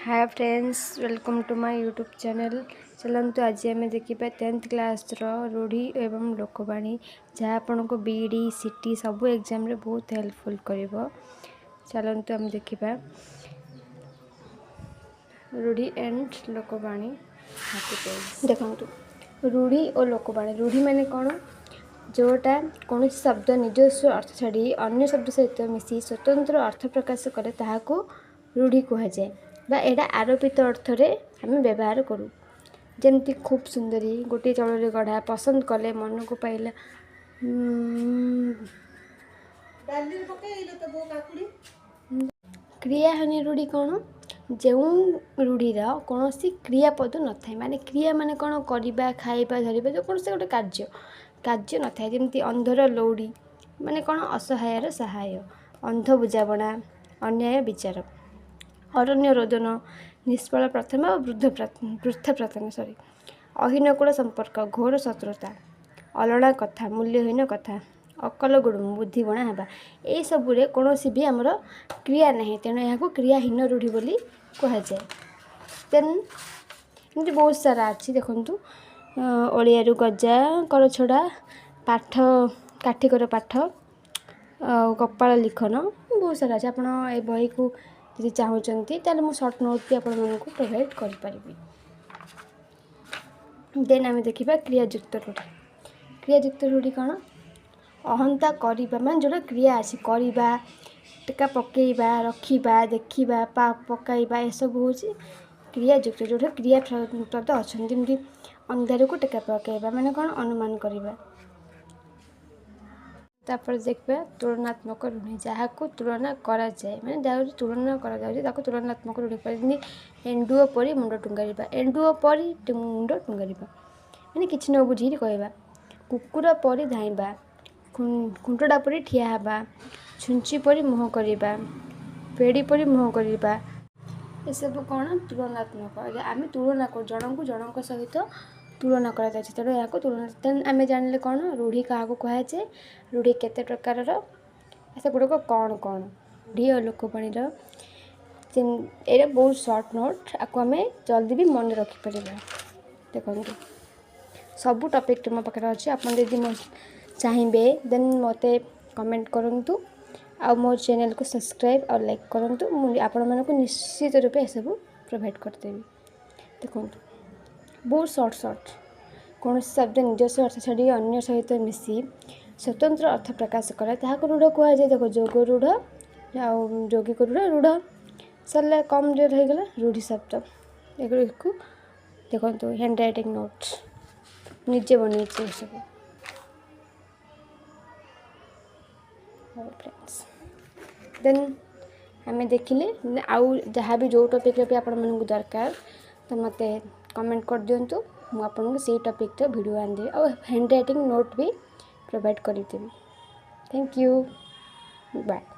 Hi friends, welcome to my YouTube channel. ଚାଲନ୍ତୁ, ଆଜି ଆମେ ଦେଖିବା 10th କ୍ଲାସ୍ର ରୂଢ଼ି ଏବଂ ଲୋକବାଣୀ, ଯାହା ଆପଣଙ୍କୁ ବିଇଡ଼ି, ସିଟି ସବୁ ଏକ୍ଜାମ୍ରେ ବହୁତ ହେଲ୍ପଫୁଲ୍ କରିବ। ଚାଲନ୍ତୁ, ଆମେ ଦେଖିବା ରୂଢ଼ି ଆଣ୍ଡ ଲୋକବାଣୀ। ଦେଖନ୍ତୁ, ରୂଢ଼ି ଓ ଲୋକବାଣୀ। ରୂଢ଼ି ମାନେ କ'ଣ? ଯେଉଁଟା କୌଣସି ଶବ୍ଦ ନିଜସ୍ୱ ଅର୍ଥ ଛାଡ଼ି ଅନ୍ୟ ଶବ୍ଦ ସହିତ ମିଶି ସ୍ୱତନ୍ତ୍ର ଅର୍ଥ ପ୍ରକାଶ କରେ, ତାହାକୁ ରୂଢ଼ି କୁହାଯାଏ ବା ଏଇଟା ଆରୋପିତ ଅର୍ଥରେ ଆମେ ବ୍ୟବହାର କରୁ। ଯେମିତି ଖୁବ୍ ସୁନ୍ଦରୀ, ଗୋଟିଏ ଚାଉଳରେ ଗଢ଼ା, ପସନ୍ଦ କଲେ, ମନକୁ ପାଇଲା। ଡାଲିରେ ପକେଇଲେ ତ ବୋଉ କାକୁଡ଼ି। କ୍ରିୟାହୀନ ରୂଢ଼ି କ'ଣ? ଯେଉଁ ରୂଢ଼ିର କୌଣସି କ୍ରିୟାପଦ ନଥାଏ। ମାନେ କ୍ରିୟା ମାନେ କ'ଣ? କରିବା, ଖାଇବା, ଧରିବା, ଯେକୌଣସି ଗୋଟେ କାର୍ଯ୍ୟ ନଥାଏ। ଯେମିତି ଅନ୍ଧର ଲଉଡ଼ି ମାନେ କ'ଣ? ଅସହାୟର ସହାୟ। ଅନ୍ଧ ବୁଝାମଣା, ଅନ୍ୟାୟ ବିଚାର। ଅରଣ୍ୟ ରୋଦନ, ନିଷ୍ଫଳ ପ୍ରାର୍ଥନା ଓ ବୃଥା ପ୍ରାର୍ଥନା, ସରି। ଅହିନକୂଳ ସମ୍ପର୍କ, ଘୋର ଶତ୍ରୁତା। ଅଲଣା କଥା, ମୂଲ୍ୟହୀନ କଥା। ଅକଲ ଗୁଡ଼ୁମ, ବୁଦ୍ଧିବଣା ହେବା। ଏଇସବୁରେ କୌଣସି ବି ଆମର କ୍ରିୟା ନାହିଁ, ତେଣୁ ଏହାକୁ କ୍ରିୟାହୀନ ରୂଢ଼ି ବୋଲି କୁହାଯାଏ। ଦେନ୍ ଏମିତି ବହୁତ ସାରା ଅଛି। ଦେଖନ୍ତୁ, ଓଳିଆରୁ ଗଜା, କରଛଡ଼ା ପାଠ, କାଠିକର ପାଠ ଆଉ କପାଳ ଲିଖନ, ବହୁତ ସାରା ଅଛି। ଆପଣ ଏ ବହିକୁ ଯଦି ଚାହୁଁଛନ୍ତି, ତାହେଲେ ମୁଁ ସର୍ଟ ନୋଟ୍ ବି ଆପଣମାନଙ୍କୁ ପ୍ରୋଭାଇଡ଼ କରିପାରିବି। ଦେନ୍ ଆମେ ଦେଖିବା କ୍ରିୟାଯୁକ୍ତ ରୂଢ଼ି। କ୍ରିୟାଯୁକ୍ତ ରୂଢ଼ି କ'ଣ? ଅହନ୍ତା କରିବା, ମାନେ ଯେଉଁଟା କ୍ରିୟା ଅଛି, କରିବା, ଟେକା ପକାଇବା, ରଖିବା, ଦେଖିବା, ପକାଇବା, ଏସବୁ ହେଉଛି କ୍ରିୟାଯୁକ୍ତ, ଯେଉଁଟା କ୍ରିୟା ପଦ ଅଛନ୍ତି। ଯେମିତି ଅନ୍ଧାରକୁ ଟେକା ପକାଇବା ମାନେ କ'ଣ? ଅନୁମାନ କରିବା। ତାପରେ ଦେଖିବା ତୁଳନାତ୍ମକ ରୂଢ଼ି, ଯାହାକୁ ତୁଳନା କରାଯାଏ, ମାନେ ଯାହାକୁ ତୁଳନା କରାଯାଉଛି, ତାକୁ ତୁଳନାତ୍ମକ ରୂଢ଼ି କୁହାଯାଏ। ଯେମିତି ଏଣ୍ଡୁଅ ପରି ମୁଣ୍ଡ ଟୁଙ୍ଗାରିବା। ଏଣ୍ଡୁଅ ପରି ମୁଣ୍ଡ ଟୁଙ୍ଗାରିବା ମାନେ କିଛି ନ ବୁଝିକି କହିବା। କୁକୁର ପରି ଧାଇଁବା, ଖୁଣ୍ଟଟା ପରି ଠିଆ ହେବା, ଛୁଞ୍ଚି ପରି ମୁହଁ କରିବା, ପେଡ଼ି ପରି ମୁହଁ କରିବା, ଏସବୁ କ'ଣ? ତୁଳନାତ୍ମକ। ଆମେ ତୁଳନା କରୁ, ଜଣଙ୍କୁ ଜଣଙ୍କ ସହିତ ତୁଳନା କରାଯାଉଛି, ତେଣୁ ଏହାକୁ ତୁଳନା। ଦେନ୍ ଆମେ ଜାଣିଲେ କ'ଣ ରୂଢ଼ି କାହାକୁ କୁହାଯାଏ, ରୂଢ଼ି କେତେ ପ୍ରକାରର, ସେଗୁଡ଼ିକ କ'ଣ କ'ଣ। ରୂଢ଼ି ଓ ଲୋକବାଣୀର ଏଇଟା ବହୁତ ସର୍ଟ ନୋଟ୍, ଆକୁ ଆମେ ଜଲ୍ଦି ବି ମନେ ରଖିପାରିବା। ଦେଖନ୍ତୁ, ସବୁ ଟପିକ୍ଟି ମୋ ପାଖରେ ଅଛି। ଆପଣ ଯଦି ମୋ ଚାହିଁବେ, ଦେନ୍ ମୋତେ କମେଣ୍ଟ କରନ୍ତୁ ଆଉ ମୋ ଚ୍ୟାନେଲ୍କୁ ସବସ୍କ୍ରାଇବ୍ ଆଉ ଲାଇକ୍ କରନ୍ତୁ। ମୁଁ ଆପଣମାନଙ୍କୁ ନିଶ୍ଚିତ ରୂପେ ଏସବୁ ପ୍ରୋଭାଇଡ଼ କରିଦେବି। ଦେଖନ୍ତୁ, ବହୁତ ସର୍ଟ ସର୍ଟ। କୌଣସି ଶବ୍ଦ ନିଜସ୍ୱ ଅର୍ଥ ଛାଡ଼ି ଅନ୍ୟ ସହିତ ମିଶି ସ୍ୱତନ୍ତ୍ର ଅର୍ଥ ପ୍ରକାଶ କରେ, ତାହାକୁ ରୂଢ଼ କୁହାଯାଏ। ଦେଖ, ଯୋଗ ରୂଢ଼ ଆଉ ଯୌଗିକ ରୂଢ଼, ରୂଢ଼ ସରିଲା, କମ୍ ରହିଗଲା ରୂଢ଼ି ଶବ୍ଦ। ଏଗୁଡ଼ିକୁ ଦେଖନ୍ତୁ, ହ୍ୟାଣ୍ଡ ରାଇଟିଂ ନୋଟ୍ସ ନିଜେ ବନେଇଛି ଏସବୁ। ହଉ ଫ୍ରେଣ୍ଡସ୍, ଦେନ୍ ଆମେ ଦେଖିଲେ ଆଉ ଯାହା ବି ଯେଉଁ ଟପିକ୍ରେ ବି ଆପଣମାନଙ୍କୁ ଦରକାର, ତ ମୋତେ କମେଣ୍ଟ କରିଦିଅନ୍ତୁ। ମୁଁ ଆପଣଙ୍କୁ ସେଇ ଟପିକ୍ର ଭିଡ଼ିଓ ଆଣିଦେବି ଆଉ ହ୍ୟାଣ୍ଡ ରାଇଟିଂ ନୋଟ୍ ବି ପ୍ରୋଭାଇଡ଼ କରିଦେବି। Thank you, bye.